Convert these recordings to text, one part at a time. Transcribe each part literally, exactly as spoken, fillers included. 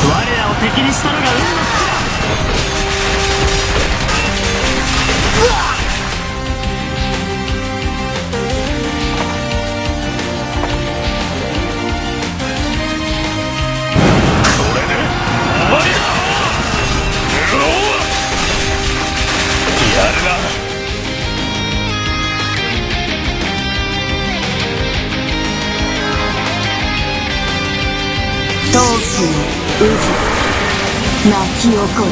我らを敵にしたのが運の尽きだ。これで終わりだ。やるな。冬季の渦、泣き起こる。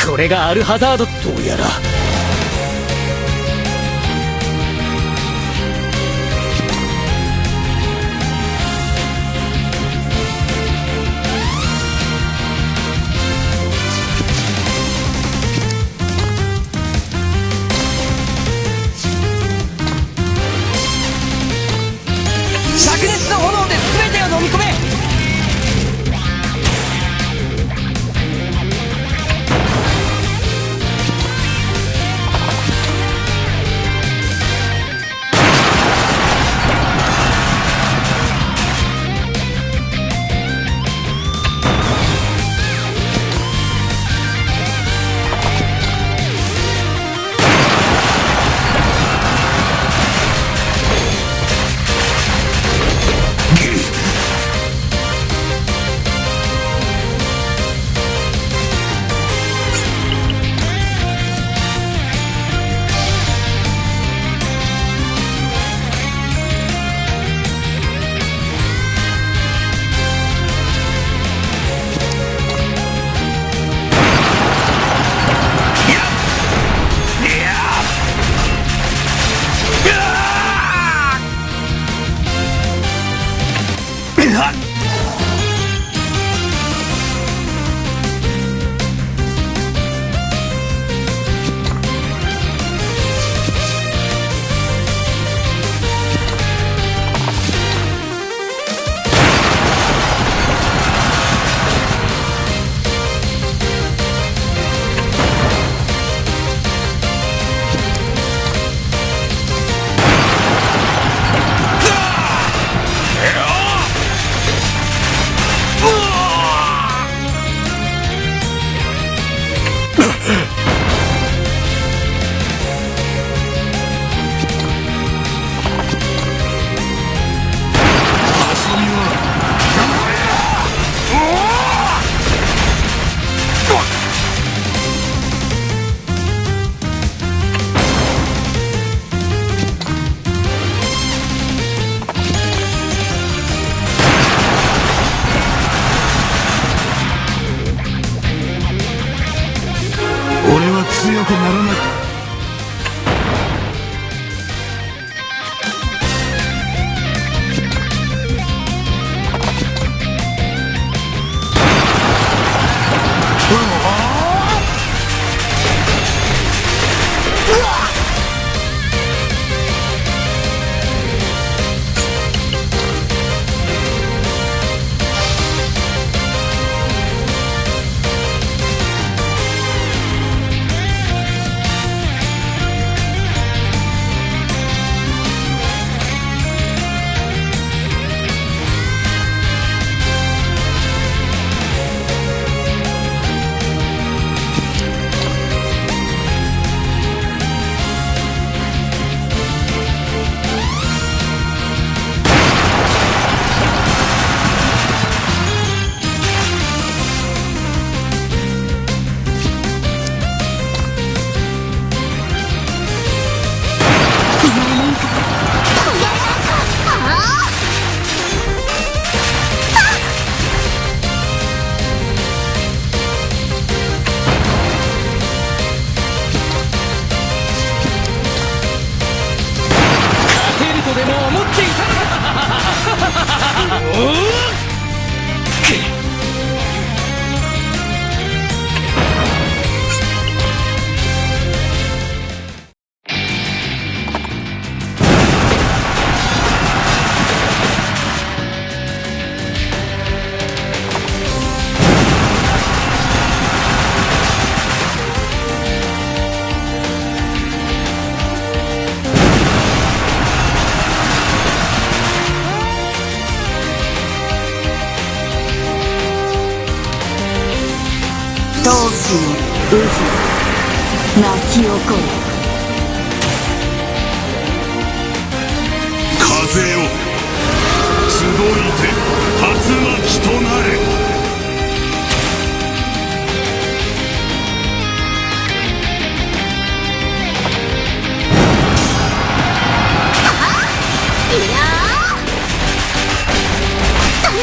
これがアルハザード。どうやら。灼熱の炎で全てを飲み込め。泣き起これ。風よ、集いて龍巻となれ。いやー、ダメ。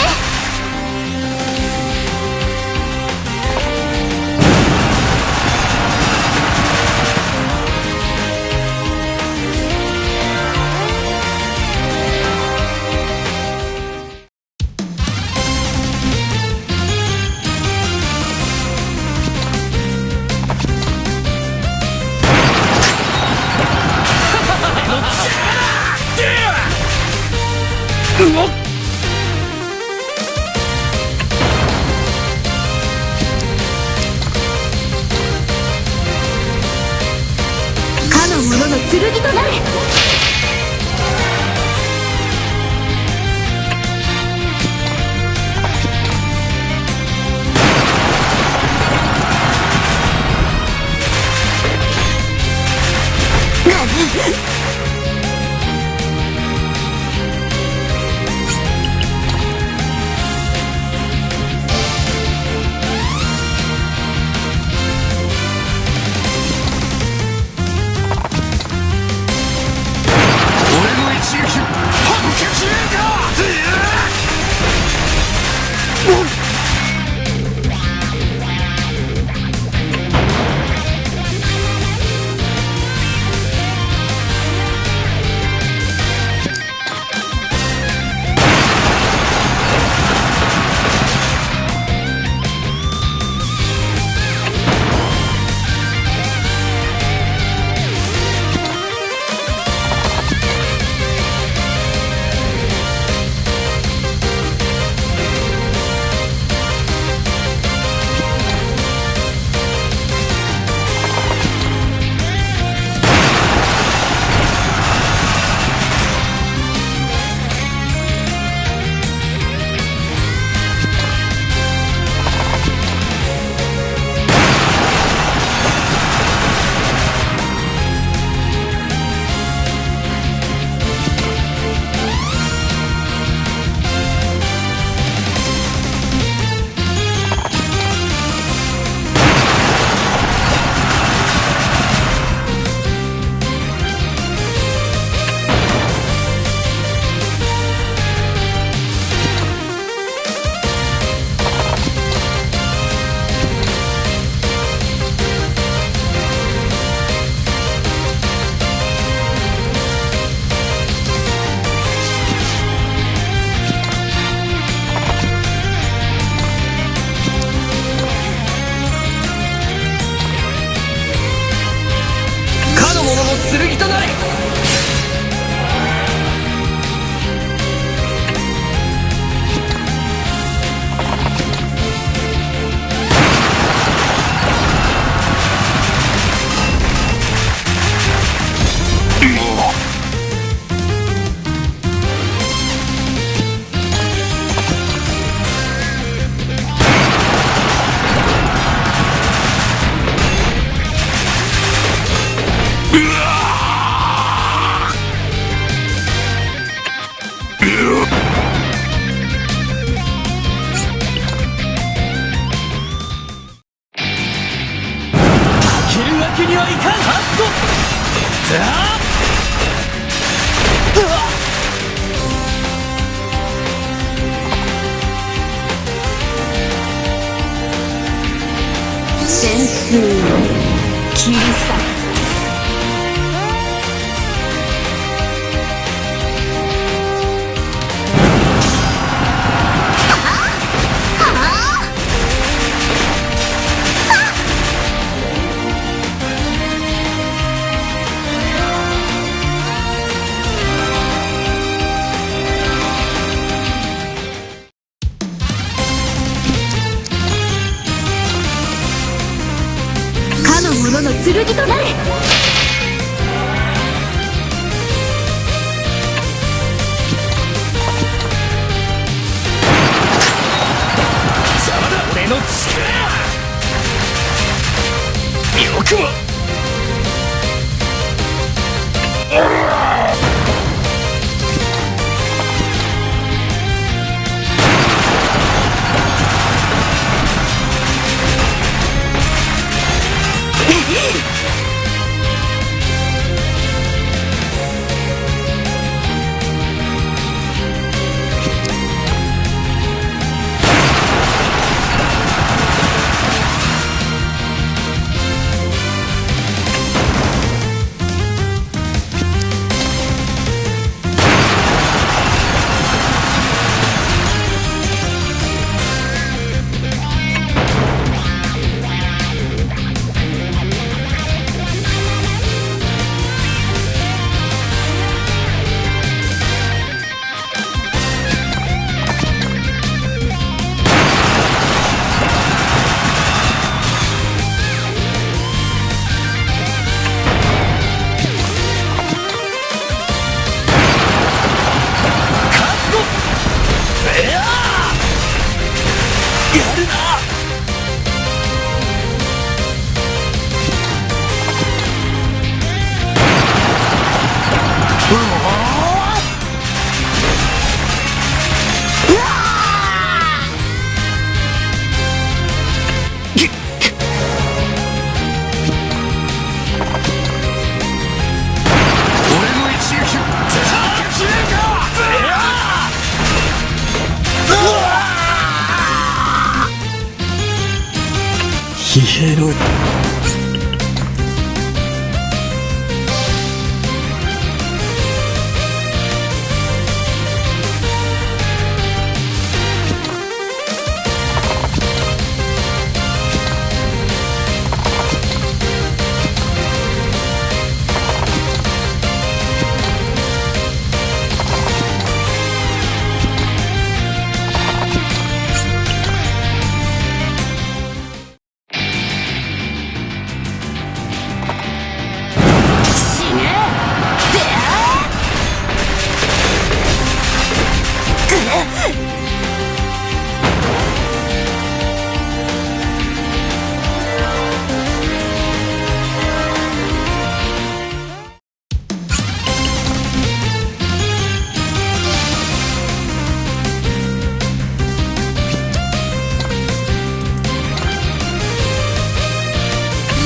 かの者の剣となれ。俺の一撃を反撃しねえか！かの者の剣となれ。負けるわけにはいかん！はっと！旋風切り裂く。かの者の剣となれ。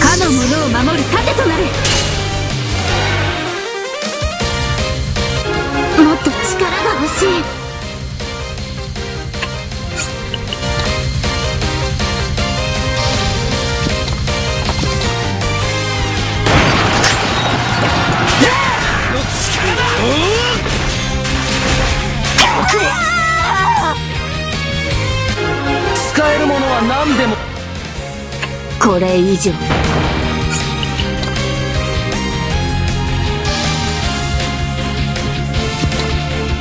かの者を守る盾となれ。もっと力が欲しい。使えるものは何でも。これ以上